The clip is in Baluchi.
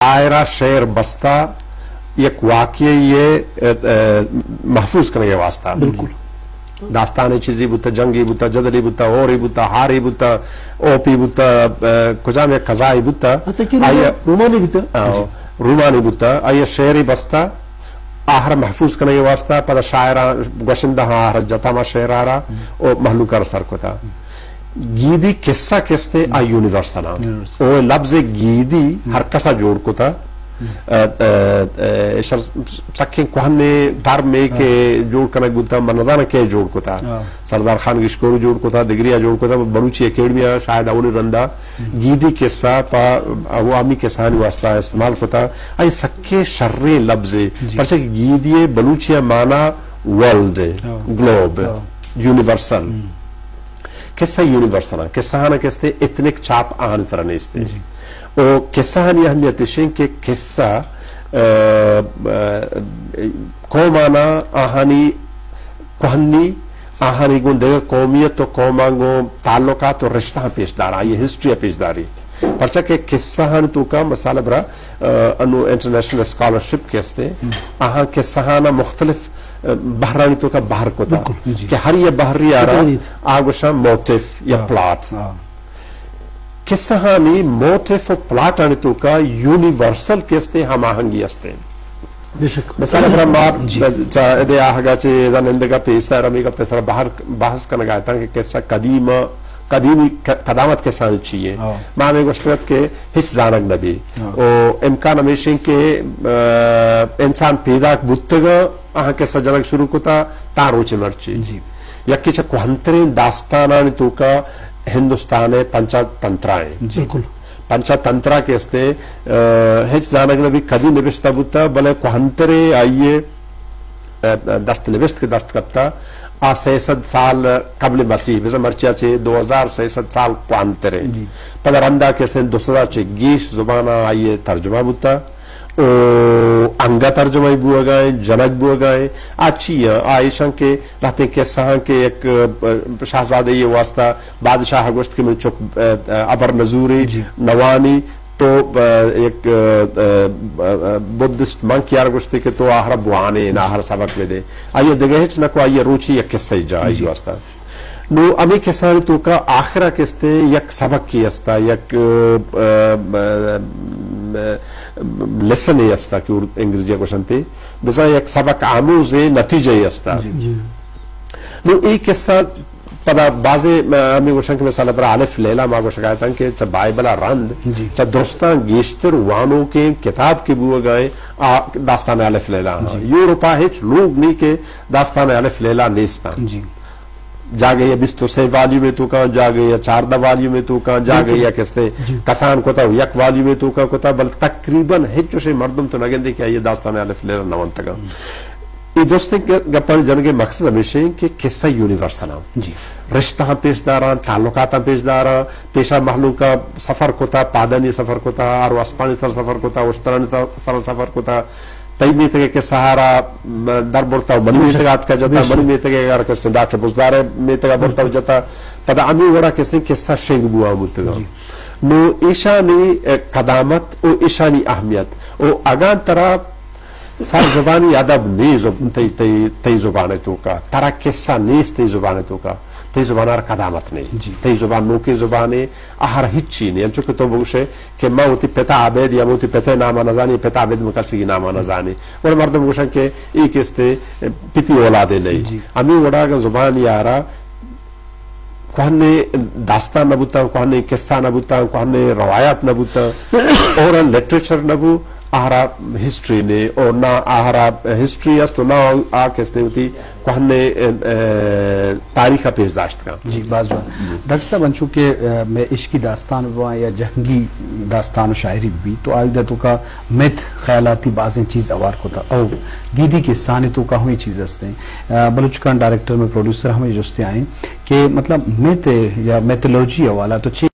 شاعر ءَ شعر بستہ یک واقعہ یے، ا، ا، محفوظ کنگ ءِ واسطہ۔ بالکل۔ داستان چیزی بوتہ، جنگی بوتہ، جدلی بوتہ، ہوری بوتہ، ہاری بوتہ، اوپی بوتہ، ا، کجام یک قضائی بوتہ۔ حتی کہ آئی ءَ رومانی بوتہ۔ آ، جی۔ رومانی بوتہ، آئی ءَ شعری بستہ، آہر محفوظ کنگ ءِ واسطہ، پدا شاعراں گوشندہ آہر جتا ما شعر آرا، او مہلوک ءَ را سر کتا۔ گیدی قصہ کستے آ یونیورسل آں۔ یونیورسل۔ او لفظ گیدی ہر کسا جوڑ کتا۔ ا، ا، ا، ایشر سکیں کوہنیں ٹرمے کہ جوڑ کنگ بوتا، من ندانا کے جوڑ کتا۔ ہاں۔ سردار خان گشکوری جوڑ کتا، دگریا جوڑ کتا، بلوچی اکیڈمی آ شاید اولی رندا گیدی قصہ پہ عوامی کسانی واسطہ استعمال کتا۔ اے سکیں شریں لفظے، جی۔ پرچہ کہ گیدی بلوچی معنی ورلڈ، ہاں۔ گلوب، ہاں۔ یونیورسل۔ ہم۔ قصہ یونیورسل آں، قصہ آناں کستے ایتھنک چاپ آہانی سرا نیستے۔ جی۔ او قصہ آنی اہمیت اشیں کہ قصہ، ا، ا، قوم آناں آہانی کوہنی، آہانی گوں دگہ قومیت و قوماں گوں تعلقات و رشتہ پیش دارا، آئی ہسٹری پیش داری۔ پرچہ کہ قصہ آنی توکا مثال برا، ا، انو انٹرنیشنل اسکالرشپ کہ استے، آہاں قصہ آناں مختلف بہرانی توکا بہر کتا، بالکل، جی۔ کہ ہر یہ بہری آرا آ گوشاں موٹیف یا ہاں، پلاٹ۔ ہاں۔ قصہ آنی موٹیف و پلاٹ آنی توکا یونیورسل کہ استے ہم آہنگی استے۔ بے شک۔ مثال برا ما جی۔ چا ادے آہگا چے ادا نندگا پیسا رمیگا پیسا بہر بحث کنگا اتاں کہ قصہ قدیم، قدیمی ق-، قدامت قصہ آنی چیئے۔ ہاں۔ ما ہمیں گوشتگت کہ ہچ زانگ نبی۔ ہاں۔ او امکان ہمیشیں کہ، ا، انسان پیداک بوتگا آہاں قصہ جنگ شروع کتا تا روچ مرچی۔ جی۔ یکی چہ کوہنتریں داستانانی توکا ہندوستان ءِ پنچا تنترا ایں۔ جی۔ بالکل۔ پنچا تنترا کہ استے، ا، ہچ زانگ نبی کدی نبشتہ بوتا، بلے کوہنتریں آئی ءِ، ا، دست نبشت کہ دست کپتا، آ سئے سد سال قبل مسیح، بزاں مرچی ءَ چہ دو ہزار سئے سد سال کوہنتریں۔ جی۔ پدا رندا کہ استے دو سد ءَ چہ گیش زباناں آئی ءِ ترجمہ بوتا۔ او انگہ ترجمہ بوگا ایں، جنگ بوگا ایں۔ آ چی ایں؟ آ ایشاں کہ لہتیں قصہ آں کہ یک، ا، شہزادے ءِ واسطہ بادشاہ ءَ گوشت کہ من چک، ا، ا، ابر نزوری، جی۔ نوانی تو، ا، یک، ا، ا، ا، بدھسٹ منک یار گوشتے کہ تو آہرا بوانے، آہر سبق بدے۔ آئی ءَ دگہ ہچ نہ کو، آئی ءَ روچی یک قصہ جا آئی جی۔ واسطہ۔ نو ہمے کسانی توکا آخرا کستے یک سبقے استا، یک، ا، ا، ا، لیسنے استا کہ ار-، انگریزی ءَ گوشنتے، بزاں یک سبق آموزے نتیجہ استا۔ جی۔ جی۔ نو اے قصہ پدا بازے، م-، ہمے گوشن کہ مثال برا الف لیلہ ما گوشگا اتاں کہ چہ بائبل ءَ رند، جی۔ چہ درستاں گیشتر وانوکیں کتاب کہ بوگا ایں، آ داستان الف لیلہ ہاں۔ جی۔ یورپا ہچ لوگ نہیں کہ داستان الف لیلہ نیستاں۔ جی۔ جاگہے ءَ بیست و سے والیومے توکاں، جاگہے ءَ چاردہ والیومے توکاں، جاگہے ءَ کستے جی۔ کسان کتا و یک والیومے توکاں کتا، بل تقریباً ہچ چوشیں مردم تو نہ گندے کہ آئی داستان الف لیلہ نہ ونتگاں۔ اے درستیں گ-، گپانی جنگ ءِ مقصد ہمیش ایں کہ قصہ یونیورسل آں۔ جی۔ رشتہاں پیش داراں، تعلقاتاں پیش داراں، پیشا مہلوکا سفر کتا، پادانی سفر کتا، آرو اسپانی سر سفر کتا، اشترانی سر، سر سفر کتا، تئی میتگ ءِ قصہ ءَ را در برتا و منی میتگ ءَ آتکا جتا، بے شک۔ منی میتگ ءَ اگر کسے ڈاکٹر بزدار ءِ میتگ ءَ برتا و جتا، پدا ہمے وڑا کسے قصہ شنگ بوان بوتگاں۔ جی۔ نو ایشانی، ا، قدامت و ایشانی اہمیت و اگاں ترا سر زبانی ادب نی زب-، تئی، تئی، تئی زبان ءِ توکا، ترا قصہ نیست تئی زبان ءِ توکا، تئی زبان ءَ را قدامت نی۔ جی۔ تئی زبان نوکیں زبانے، آہر ہچی نی۔ انچو کہ تو بگوشے کہ ما وتی پتا ابید یا وتی پتا نام ءَ نزانی، پتا ابید من کسی نام ءَ نزانی۔ اور مردم گوشن کہ اے کستے پتی اولادے نی۔ جی۔ ہمے وڑا اگاں زبان یارا کوہنیں داستان نہ بوتاں، کوہنیں قصہ نہ بوتاں، کوہنیں روایات نہ بوتاں، اور لٹریچر نہ بو، آہرا ہسٹری نے، اور نہ آہرا ہسٹری است، نہ آ کستے وتی کوہنیں، ا، ا، تاریخ ءَ پیش داشت کن۔ جی، باز جوان۔ ڈاکٹر صاحب، انچو کہ، ا، مئے عشقی داستان بواں یا جنگی داستان و شاعری بی، تو آئی دا توکا میتھ خیالاتی بازیں چیز اوار کتا۔ او گیدی قصہانی توکا ہمیں چیز ہستیں۔ ا، بلوچ کان ڈائریکٹر میں پروڈیوسر ہمیں جستے آئیں کہ مطلب میتھ یا میتھولوجی حوالہ تو چے